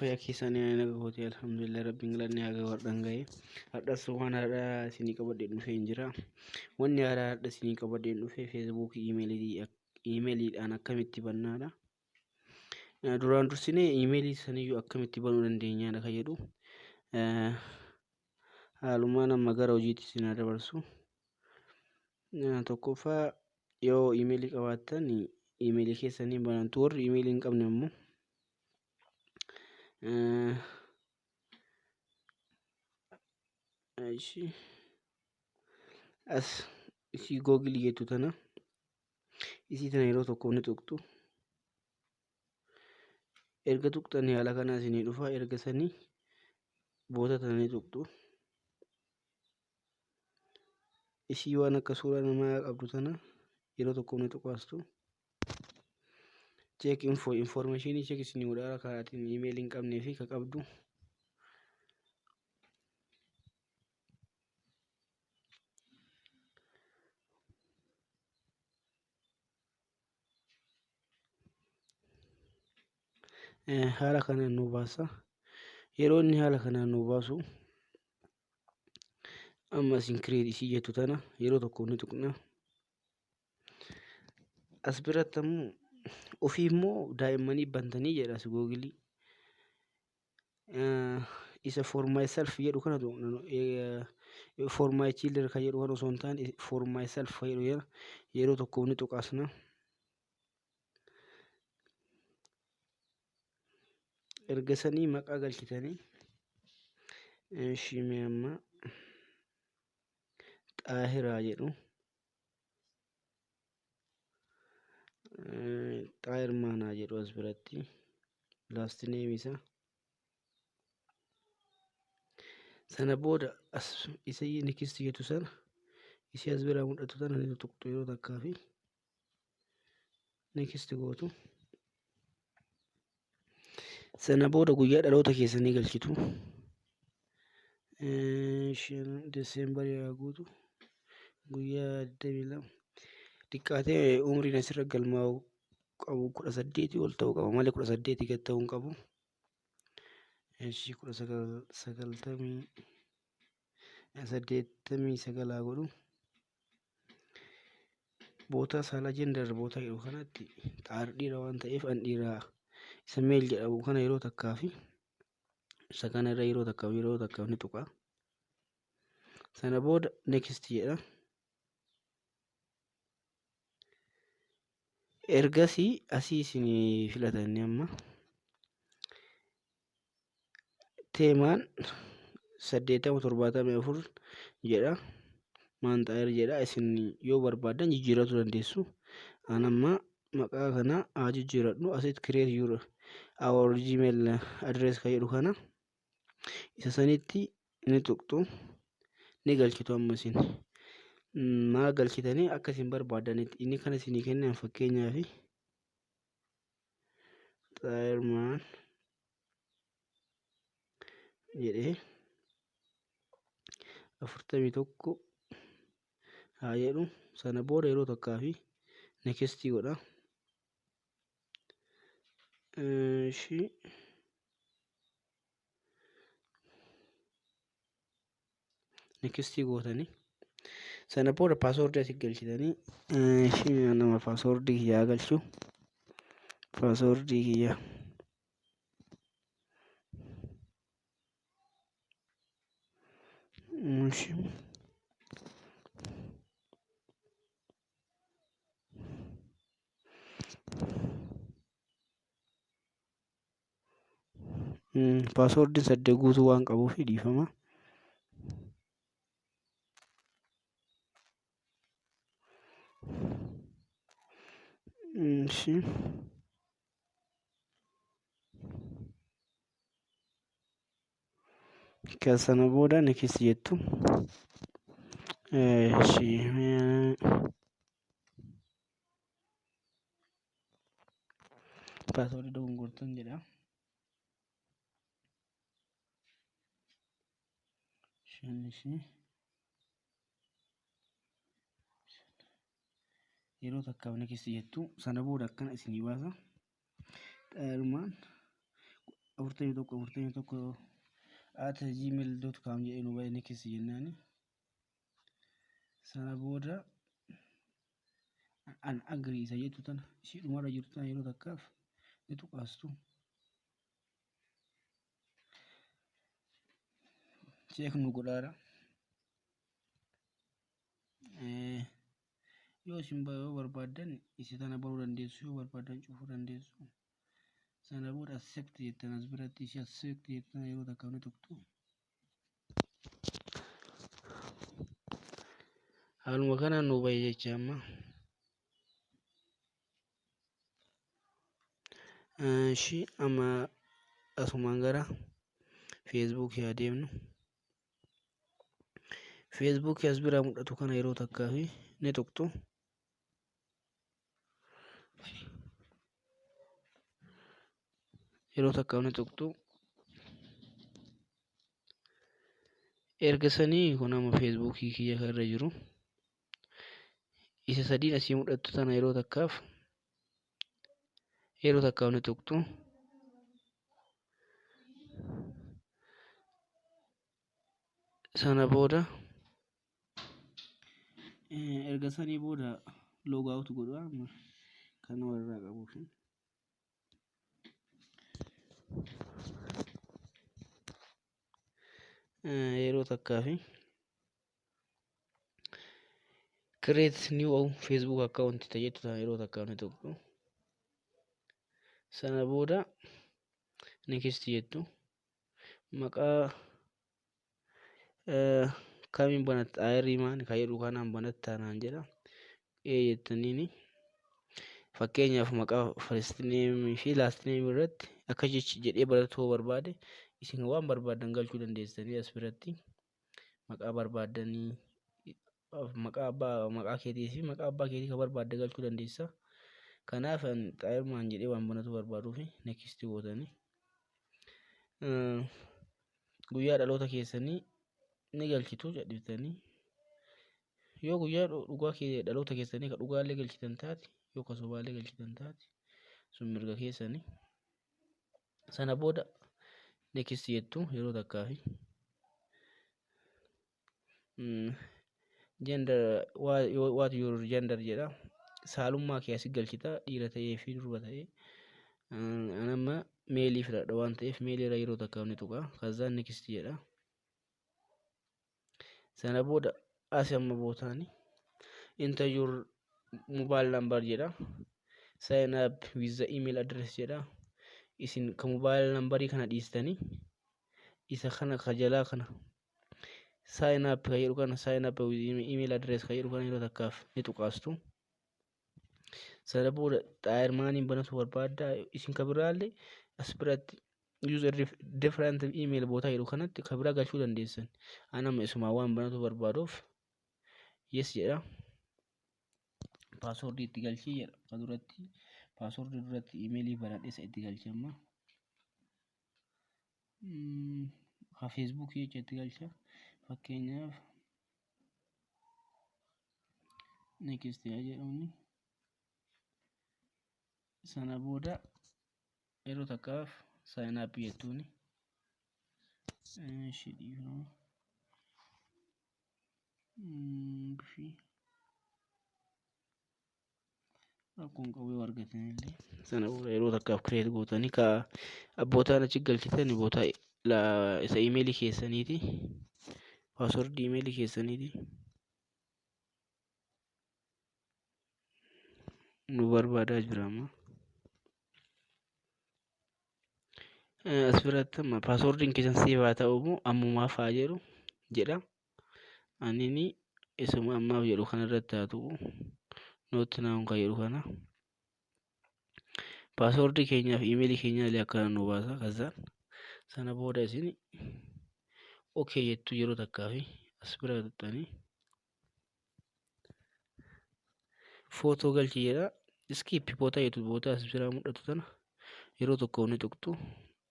Fayyaa keessanii naga gootee alhamdulillah rabbiin galanni haga warraan ga'e. Har'as waan haaraa isinii qabadhee dhufee hin jira. Wanni haaraa har'a isinii qabadhee dhufe feesbuukii iimeeliidhaan akkamitti bannaadha. Duraan dursinee iimeelii saniyyuu akkamitti banuu dandeenyaadha kan jedhu haalumaan amma gara hojiitti isin haa dabarsu. Tokkoffaa, yoo iimeelii qabaattan iimeelii keessanii banantu. Warri iimeelii hin qabne immoo as isii googilii jettu tana, isii tana yeroo tokko ni tuqxu. Erga tuqxanii haala kanaa isinii dhufa. Erga sanii boota tana ni tuqxu. Isii waan akka suuraa namaa qabdu tana yeroo tokko ni tuqaastu. Check info, information check isinii godhaa karaatiin iimeelii hin qabnee fi ka qabdu. Haala kanaan nu baasa. Yeroo inni haala kanaan nu baasu, amma isin create isii jettu tana yeroo tokko ni tuqna. As biratti ammoo ofii immoo daa'immanii bantanii jedha as googilii. Isa for myself jedhu kana tuqna. For my children kan jedhu kana osoo hin taane for myself kan jedhu yeroo tokko ni tuqaasna. Erga sanii maqaa galchitanii, ishii mee amma Xaahiraa jedhu, Xaahir Maanaa jedhu as biratti last name isaa. Sana booda as isa next jettu sana, isii as biraa mul'atu tana ni tuqxu yeroo takkaa fi next gootu. Sana booda guyyaa dhaloota keessanii galchitu. 5 Deseembarii haa guutu, guyyaa 22. Xiqqaatee umriin asirra galmaa'u qabu 18 ol ta'uu qaba malee 18 gad ta'uu hin qabu. Ishii 1989 haa godhu. Boota saala, gender boota jedhu kanatti xaar dhiira waan ta'eef an dhiiraa, isa male jedhamu kana yeroo takkaa fi isa kana irra yeroo takkaaf ni tuqa. Sana booda next jedha. Ergasii asii isin filatanni amma teemaan 80 74 jedha. Maanxaayir jedha. Isin yoo barbaaddan jijjiirrachuu dandeessu. An amma maqaa kana haa jijjiiradhu. Asitti create your our Gmail address kan jedhu kana isa sanitti ni tuqxu, ni galchitu. Amma isin maal galchitanii akka isin barbaadanitti inni kana isinii kennan. Fakkeenyaaf Xaayirmaan jedhee 41 haa jedhu. Sana booda yeroo takkaa fi next godha. Ishii next gootanii sana booda paaswoordii asii galchitanii, ishii nama paaswoordii kiyyaa galchu, paaswoordii kiyya. Ishii paaswoordiin 8 guutuu waan qabuuf dhiifama. Ishii kan sana booda next jettu. Ishii paaswoordii dogongortan jedha. 5 ishii yeroo takkaaf next jettu. Sana booda akkana isinii baasa. Xaayirmaan 41 41@gmail.com jedhee nu ba'e. Next jennaani. Sana booda an agree isa jettu tana, ishii dhumarra jirtu tana, yeroo takkaaf ni tuqaastu. Check nu godhaara. Yoo isin yoo barbaaddan isa tana baruu dandeessu, yoo barbaaddan cufuu dandeessu. Sana booda accept jettan. As biratti ishee accept jettan yeroo takkaaf ni tuqxu. Haaluma kanaan nu bahe jecha amma. Ishi amma asumaan gara Feesbuukii haa deemnu. Feesbuukii as biraa mul'atu kana yeroo takkaa fi ni tuqxu. Yeroo takkaaf ni tuqxu. Erga sanii kun amma Feesbuukii kiyya kan irra jiru. Isa sadiin asii mul'attu tana yeroo takkaaf ni tuqxu. Sana booda erga sanii booda log out godhu amma kan walirraa qabuuf. Yeroo takkaa fi create new Facebook account jettu tana yeroo takkaaf ni tuqxu. Sana booda next jettu. Maqaa kamiin banatta, ayirrii maan kan jedhu kanaan banatta naan jedha. Ee jettaniini. Fakkeenyaaf maqaa first name fi last name irratti akka jechi jedhee baratuu barbaade, isin waan barbaaddan galchuu dandeessanii. As biratti maqaa barbaaddanii, maqaa abbaa, maqaa keetii fi maqaa abbaa keetii kan barbaadde galchuu dandeessa. Kanaaf xaayirmaan jedhee waan banatu barbaaduu fi next gootanii guyyaa dhaloota keessanii ni galchitu jedhiftanii. Yoo guyyaa dhugaa dhaloota keessanii ka dhugaallee galchitan taate, yoo ka sobaallee galchitan taate, sun mirga keessanii. Sana booda next jettu yeroo takkaa fi gender, what your gender jedha. Saalummaa kee asi galchita, dhiira ta'ee fi durba ta'ee. An amma male filadha waan ta'eef male irra yeroo takkaaf ni tuqa. Kazaan next jedha. Sana booda asi amma bootaani enter your mobile number jedha. Sign up with the email address jedha. Isin ka mobile numberii kana dhiistanii isa kana ka jalaa kana, sign up ka jedhu kana, sign up with email address ka jedhu kana yeroo takkaaf ni tuqaastu. Sana booda xaayirmaaniin banatu barbaadda. Isin ka biraallee as biratti use a different email bootaa jedhu kanatti ka biraa galchuu dandeessan. An amma isumaa waan banatu barbaaduuf yes jedha. Passwordii itti galchii jedha. Ka duratti passwordii duratti emailii banadhe isa itti galchi amma. Ka Feesbuukii jecha itti galcha. Fakkeenyaaf next yaa jedhamni. Sana booda yeroo takkaaf sign up jettuuni. Ishi dhiifama. Bifi rakkoon qabu yoo argatan illee. Sana booda yeroo takkaaf create gootanii ka abbootaan achi galchitan bootaa isa emailii keessaniiti. Passwordii emailii keessaniiti. Nu barbaadaa jira amma. As biratti amma passwordiin keessan save haa ta'u moo ammumaaf haa jedhu jedha. Anini isuma ammaaf jedhu kanarratti haa tuqu. Not now kan jedhu kana. Passwordii keenyaaf emailii keenya illee akkana nu baasa kazaan. Sana booda isin okay jettu yeroo takkaa fi as bira tuqxanii footoo galchi jedha. Skip bootaa jettu bootaa as biraa mul'atu tana yeroo tokko ni tuqxu.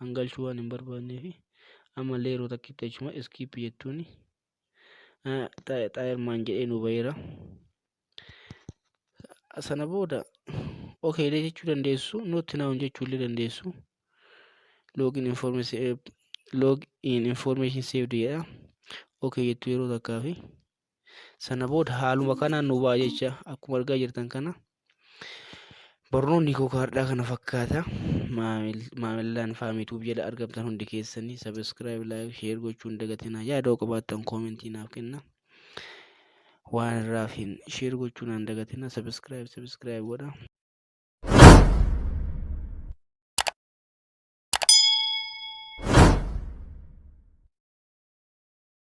An galchuu waan hin barbaannee fi ammallee yeroo takkitti achuma skip jettuuni. Xaayirmaan jedhee nu baheera. Sana booda okay illee jechuu dandeessu, not now jechuu illee dandeessu. Login information, login information saved jedha. Okay jettu yeroo takkaa fi sana booda haaluma kanaan nu ba'a jecha, akkuma argaa jirtan kana. Barnoonni koo kaardhaa kana fakkaata. Maamillaan faamituuf jedha argamtan hundi keessanii subscribe, like, share gochuun dagatinaa. Yaada qabaattan comment naaf kenna. Waan irraa fi share gochuun hin dagatinaa. Subscribe, subscribe godha.